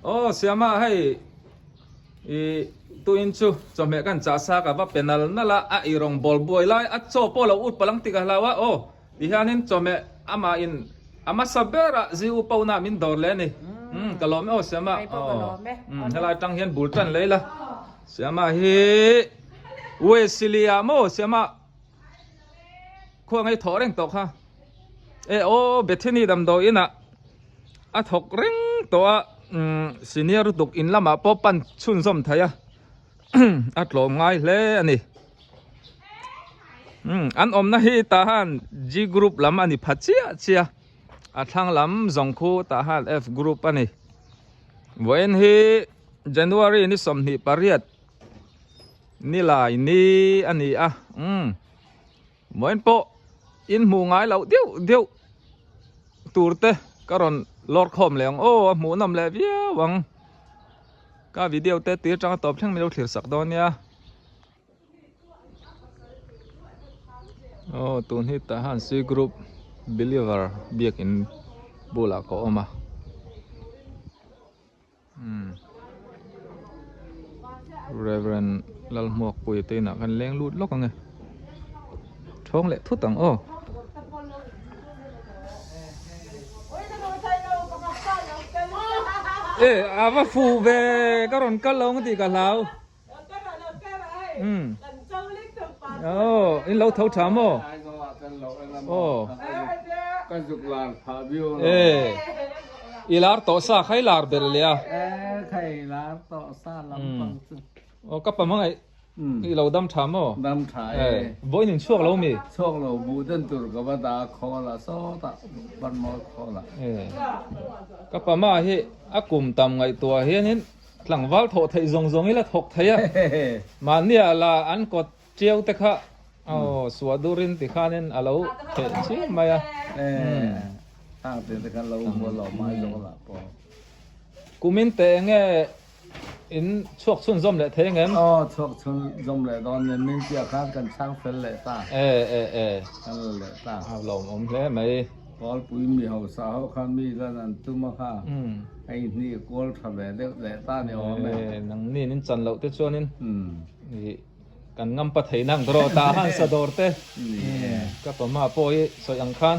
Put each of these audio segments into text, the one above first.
Aw Siama hei i tuin chu chawhmeh kan chah sa ka va pe nal nal a, a ei rawng bawl buai lai a chaw pawh lo ut palang tik a hlau a aw tihianin chawhmeh amah in a hmasa berah zi u pawna min dawr leh a ni. Umm ka lawm e aw Siama aw umm helai tang hian bul tan lei la Siama hi Wesley ah maw Siama Khua ngei thawh reng tawh kha. E aw Bethany damdawi inah a thawk reng tawh a senior lutuk in lamah pawh pan chhunzawm thei a a tlawm ngai hle a ni. An awmna hi tah han G group lam a ni pha chiah chiah a thlang lam zawng khu tah han F group a ni. Vawiin hi January ni 28. Nilai ni a ni a umm vawiin pawh in hmuh ngai loh deuh deuh tur te ka rawn lawr khawm leh ang aw a hmuh nawm leh viau ang ka video te tir tang a tawp thleng min lo thlir sak dawn nia aw tun hi tah hian C group believer biakin bulah ka awm a. Reverend Lalhmuakpuia te inah khan leng lut lawk ang e. Thawng leh thut ang aw. E a va fu ve ka rawn kal lo ang tih ka hlau. Um. Oh, in lo tho tha maw? Oh. Ka zuk lar pha viau lo. Eh. I lar tawh sa khai lar ber le a. Eh, khai lar tawh sa lam pang chu. Oh, ka pa mangai. I lo dam tha maw? Dam tha e. Vawiin in chhuak lo mi? Chhuak lo, buh den tur ka va dah khawl a, sawtah ban mawi khawl a. Eh. Ka pa ma hi a kum tam ngaihtuah hianin Tlangval thawh theih zawng zawng ila thawk thei a, mahnia la an kawt tiau te kha aw suah durin ti khanin a lo theh chiam mai a. Kumin te enge in chhuak chhunzawm leh thei angem? Aw chhuak chhunzawm leh dawn nen min piah khan kan chhang fel leh ta. E e e. Kan la leh ta. A lawmawm hle mai. Kawlpui mi hausa ho khan mi lan an tum a kha. Hei hnih kual tha ve deuh leh ta ni awm e. Nang nin in chan loh te chuanin kan ngam pa thei nang rawh ta han sa dawr te. Ka pama pawh hi sawi ang khan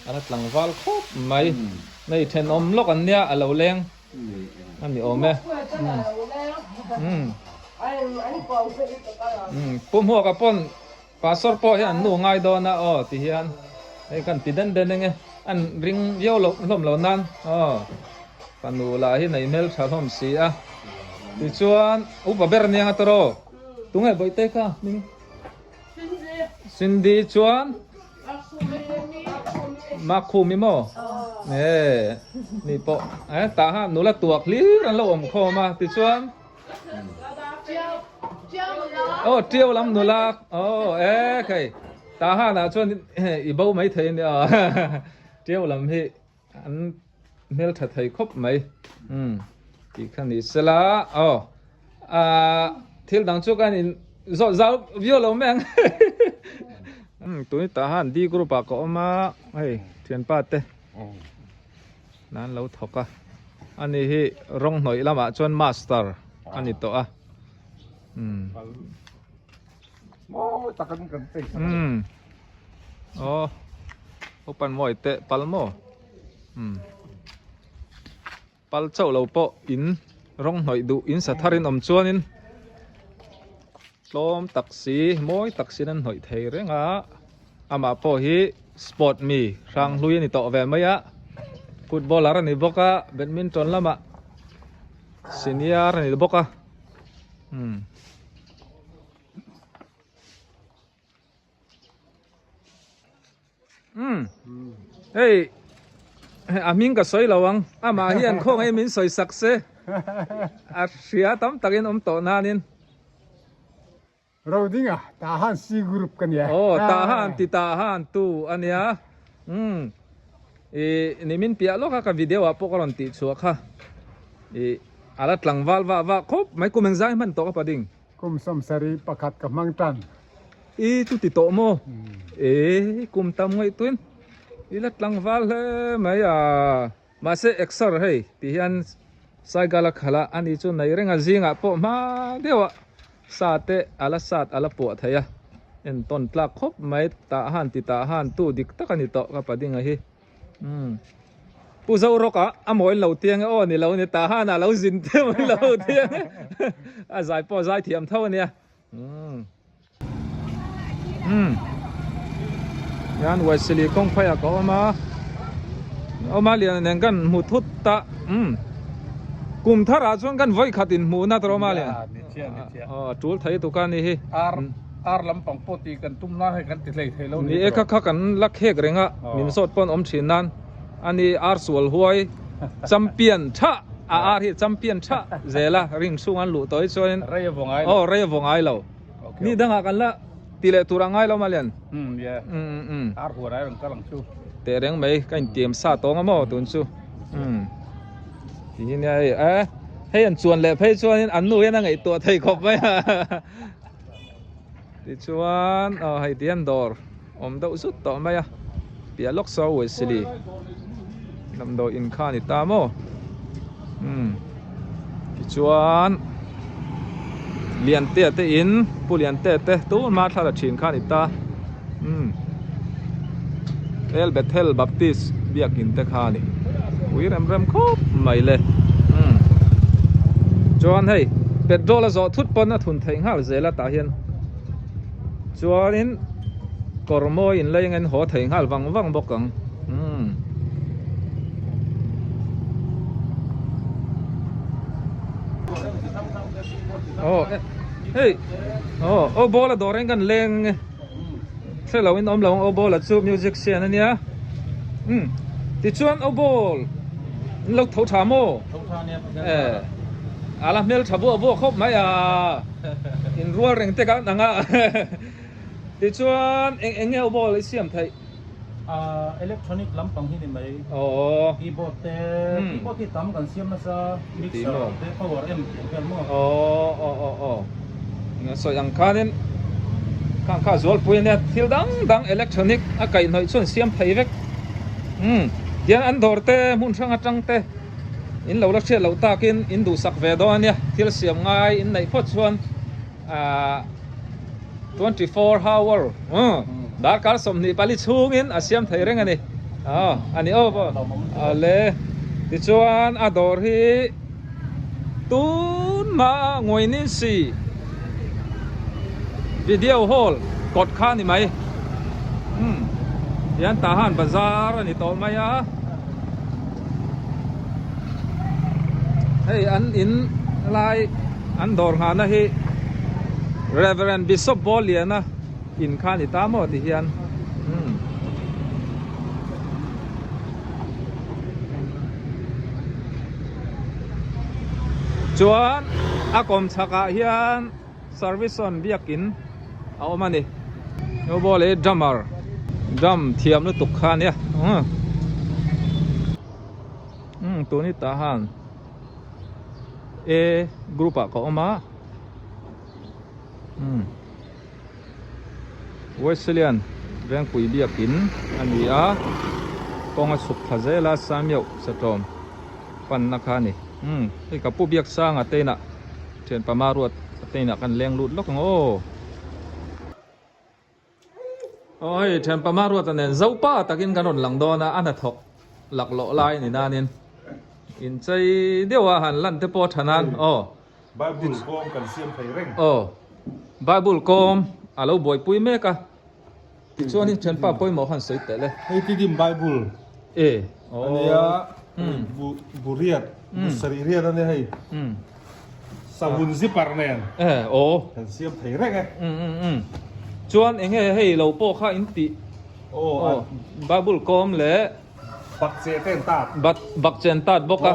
a la tlangval khawp mai. Nei thenawm lawk an nia a lo leng a ni awm e. Pu Hmuaka pawn Pastor pawh hian an nu ngai dawn a aw ti hian hei kan ti den den enge an ring viau loh hlawm lo nan aw fanu lah hi nei hmel tha hlawm si a tichuan upa ber aniang a tawrh aw tunge bawihte kha hming Cindy chuan Makhumi maw e ni pawh e tah ha nula tuak hlir an lo awm khawm a tichuan Aw tiau lam nula aw e khai ta han ah chuan i bo mai thei ania tiau lam hi an hmel tha thei khawp mai um tih kha ni sela aw a thil dang chu kan in zawh zau viau lo mai ang um tuni tah han D group ah ka awm a hei thianpa te. Nan lo thawk a, ani hi rawng hnawih lamah chuan master a ni tawh a. Umm. Mawi tak an kan chei sak a ni. Umm. Aw. Upan mawi teh pal maw? Umm. Pal chauh lo pawh in rawng hnawih duh in sa thar in awm chuanin tlawm tak si mawi tak sin an hnawih thei reng a amah pawh hi sport mi hrang hlui a ni tawh ve mai a footballer a ni bawk a badminton lamah senior a ni bawk a umm. Umm hei a hming ka sawi lo ang amah hian khawngaih min sawi sak se a hria tam takin awm tawh nanin. Rodinga Tahan C group ka nia. Aw Tahan ti Tahan tu a nia umm i nimin piah lawk a ka video ah pawh ka rawn tih chhuah kha i a la tlangval vah vah khawp mai kum engzai hman tawh ka pading. Kum 71 ka hmang tan. I chu ti tawh maw? E kum tam ngaihtuin i la tlangval hle mai a. Mahse exer hei ti hian Cycle a khalh a, ani chu nei reng a zingah pawh hma deuh a sa te a la sat a la puah thei a, entawn tlak khawp mai tah han ti tah han tu dik tak a ni tawh ka padinga hi. Umm Pu Zorawk a a mawi lo tiang e aw ni lo ni tah han a lo zin te mawi lo tiang e a zai pawh a zai thiam tho a nia. Umm. Umm hian Wesley kawng pheiah ka awm a awm a lian nen kan hmu thut ta umm kum thar ah chuan kan vawi khat in hmuh na tawh awm a lian aw tul thei tuk a ni hi ar ar lampang pawh tih kan tum nan hei kan ti hlei thei lo ni e kha kha kan la khek reng a min zawt pawn awm thin nan ani ar sual huai champion tha a ar hi champion tha zel a ring chhung an luh tawh hi chuan rei a vaw ngai lo aw rei a vaw ngai lo. Ni dangah kan la ti leh tur a ngai lo malian. Um ye. Um um. Ar huan ai rawn kal ang chu. Teh reng mai ka intiam sa tawng a maw tun chu. Um. Ti hi nia hei eh hei an chuan leh phei chuanin an nu hian a ngaihtuah thei khawp mai a. Tichuan aw hei ti hian dawr awm deuh zut tawh mai a. Piah lawk saw Wesley damdawi in kha a ni ta maw umm tichuan Liantea te in Pu Liantea te tun hma thla la thin kha a ni ta umm El Bethel Baptist biakin te kha a ni ui rem rem khawp mai le umm chuan hei petrol a zawh thut pawn a thun theih nghal zel a tah hian. Chuanin kawr mawi in lei angin haw thei nghal vang vang bawk ang umm. Aw hei aw aw ball a dawr in kan leng hre lo in awm lo ang aw ball a chu music sian ania umm tichuan aw ball in lo tho tha maw eh ala hmel tha buah buah khawp mai a. In rual reng te kan ang a tichuan eng eng nge ball i siam theih? Ahh electronic lampang hi ni mai. Aww. Keyboard te, keyboard hi tam kan siam nasa, mixer te power amp tih vel maw. Aww aw aw aw. Eng a sawi ang khanin khang kha zualpui ania thil dang dang electronic a kaihhnawih chuan siam thei vek. Umm tian an dawr te hmun hrang atang te. In lo la hriat loh takin in duhsak ve dawn a nia, thil siam ngai in neih phawt chuan ahh 24 hour darkar 24 chhungin a siam thei reng a ni aw a ni aw ale tichuan a dawr hi tun hma Nguainin si video hall kawt kha a ni mai umm tihian Tahan bazar a ni tawh mai a. Hei an in lai an dawr nghahna hi Reverend Bishop Bawliana in kha a ni ta maw ti hian umm. Chuan a kawm chhakah hian Service on biakin a awm a ni. Noball hi drummer drum thiam lutuk kha a nia. Umm tun hi tah han A group ah ka awm a. Umm Wesleyan Vengpui biakin a ni a. Kawng a chhuk thla zel a Samiauh Satawm panna kha a ni. Umm hei ka pu biak sanga te inah. Thianpa Maruat a te inah kan leng lut lawk ang aw. Aw hei thianpa Maruat a nen Zopa takin kan rawn lang dawn a, a hnathawk laklawh lai ni nanin inchei deuh a han lan te pawh a tha nan aw. Bible kawm kan siam thei reng. Aw Bible kawm a lo buaipui mek a. Tichuan i thianpa pawimawh khan sawi teh le. Hei Tidim Bible e a nia bu riat bu sarih riat a nia hei savun zipper nen e aw kan siam thei reng e. Chuan eng nge hei lo pawh kha in tih aw Bible kawm leh bakche te an tat bakche an tat bawk a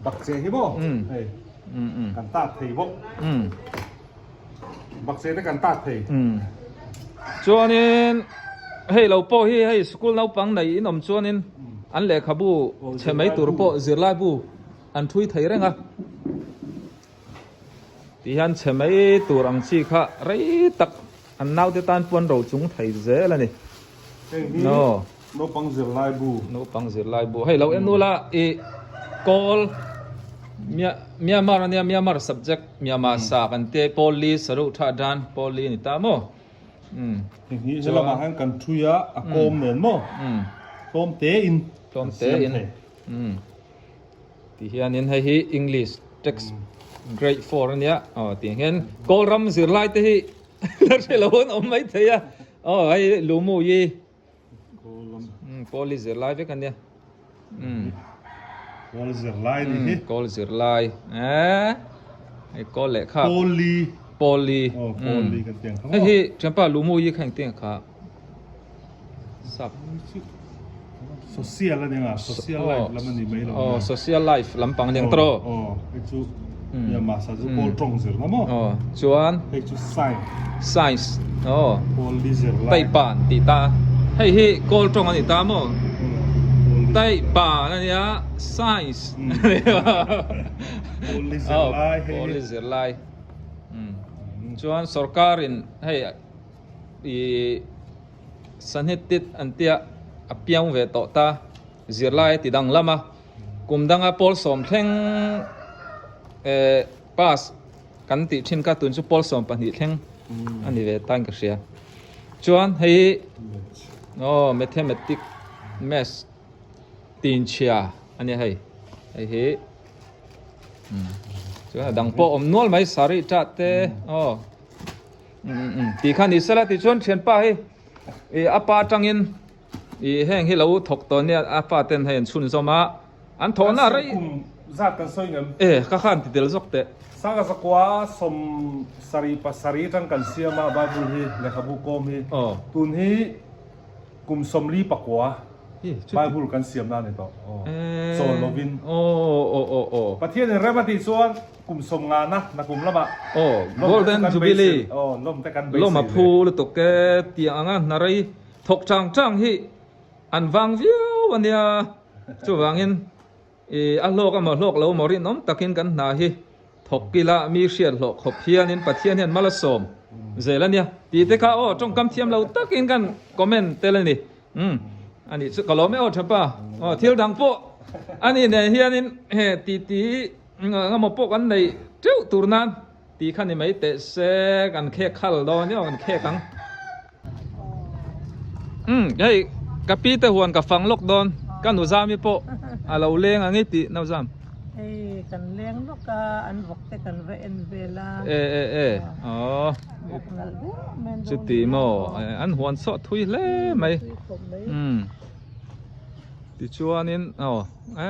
bakche hi maw hei kan tat thei bawk. Bakche te kan tat thei. Chuanin hei lo pawh hi hei school naupang nei in awm chuanin an lehkhabu chhe mai tur pawh zirlai bu an thui thei reng a. Ti hian chhe mai tur ang chi kha rei tak an naute tan puan ro chung thei zel a ni. Heng hi naupang zirlai bu. Naupang zirlai bu. Hei lo en ula i kawl. Myanmar ania Myanmar subject Myanmar sa kan te pawl li saruh tha dan pawl li a ni ta maw umm. Hei hi helamah hian kan thui a a kawm nen maw tlawm te in tlawm te in umm ti hianin hei hi English text grade 4 ania aw tiang hian Kawlram zirlai te hi la hre lo an awm mai thei a aw hei Lumu yi Kawl hi zirlai vek ania. Kawl zirlai ni hi. Kawl zirlai. Eh. Hei kawl leh kha. Pawli. Pawli. Oh, pawli kan tiang kha. Hei hi thianpa lumu yi kha engtin kha. Sap. Social ani nga, social life lam ani mai lo. Oh, social life lampang aniang tro. Oh, hei chu Myanmar sa chu kawl tawng zir na maw? Oh, chuan hei chu science. Science. Oh. Kawl li zir lai. Taipan tih ta. Hei hi kawl tawng ani ta maw? Taipan ania science. Kawl li zir lai hei. Kawl li zir lai. Chuan sorkar in hei i sanhitit an tia a piang ve tawh ta zirlai ti danglam a. Kum danga pawl sawm thleng eh pass kan tih thin kha tun chu pawl 12 thleng a ni ve tain ka hria. Chuan hei hi aw mathematic maths tin chhia a nia hei hei hi chuan a dang pawh awm nual mai saree tat te aw tih kha ni sela tichuan thianpa hei ih a pa atangin Ih heng hi lo thawk tawh nia a fa ten hei an chhun zawm a an thawh na rei Kum zat kan sawi ngem. E ka khan ti tel zawk teh. Sanga zakua sawm sarih pasarih atang kan siam a Bible hi lehkhabu kawm hi tun hi kum 44 Bible kan siam na a ni tawh chawl lovin. Pathian in rem a tih chuan kum 50 na na kum lamah Golden Jubilee lawm te kan beisei lawm a phu lutuk e tiang anga hna rei Thawk chang chang hi an vang viau a nia, chuvangin i a hlawk emaw hlawk lo emaw rinawm takin kan hna hi thawk ila mi hriat hlawh khawp hianin Pathian hian mal a sawm zel a nia tih te kha aw tawngkam thiam lo takin kan comment tel a ni. Umm a nih chu ka lawm e aw thapa aw thil dang pawh a nih nen hianin he titi engemaw pawh kan nei teuh tur nan tih kha ni mai teh se kan khek khal dawn nia kan khek ang. Umm hei ka pi te huan ka fang lawk dawn ka nu zami pawh a lo leng ang i tih nau zam. Hei kan leng lawk a an vawk te kan va en vel a. E e e aww. Vawk nalh viau mai an lo Chuti maw an huan sawh thui hle mai. Thui khawp mai. Umm tichuanin aw e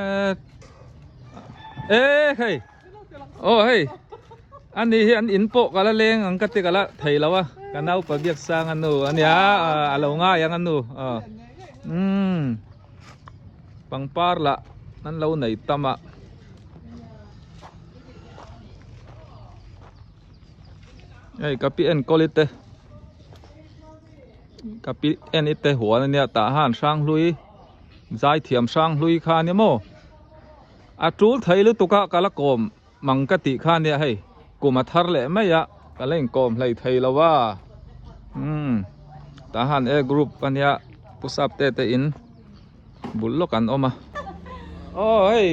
e hei. Aw hei ani hi an in pawh ka la leng ang ka ti ka la thei lo a ka naupa biak sang a nu ania a lo ngai ang a nu aw umm pangpar lah an lo nei tam a hei ka pi enkawl te ka pi en i te huan ania tah han hranghlui zaithiam hranghlui kha ania maw. A tul thei lutuk a ka la kawm mang ka tih kha nia hei kum a thar leh mai a ka la inkawm hlei thei lo a umm tah han e group ania pu sap te te in bul lawk an awm a aw hei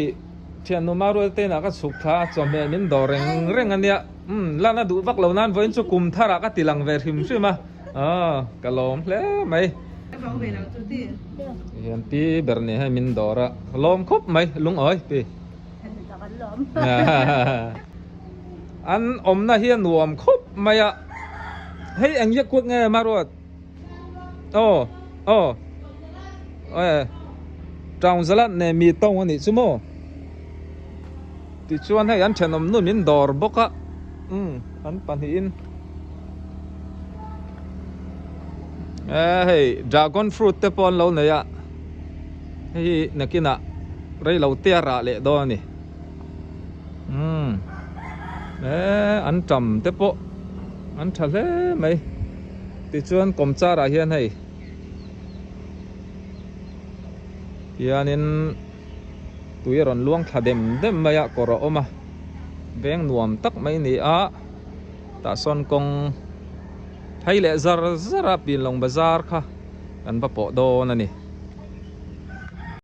thiannu marual te inah ka chhuk thla a chawhmeh min dawr reng reng ania umm lan a duh vak lo nan vawiin chu kum thar ah ka ti lang ve hrim hrim a aw ka lawm hle mai. Hian pi ber ni hei min dawr a lawm khawp mai lungawi pi an awmna hi a nuam khawp mai a hei eng yak kuat nge maruat aw aw e town zalat ne mi tawng a nih chu maw tichuan hei an thenawm nu min dawr bawk a umm an pahnihin. Eh hei dragon fruit te pawh an lo nei a hei hi nakinah rei lo te a rah leh dawn a ni umm eh an tam te pawh an tha hle mai tichuan kawmchar ah hian hei hianin tui a rawn luang thla dem dem mai a kawr a awm a veng nuam tak mai a ni a. Tah sawn kawng phei leh zar zar a Pinlawng bazar kha kan va pawh dawn a ni.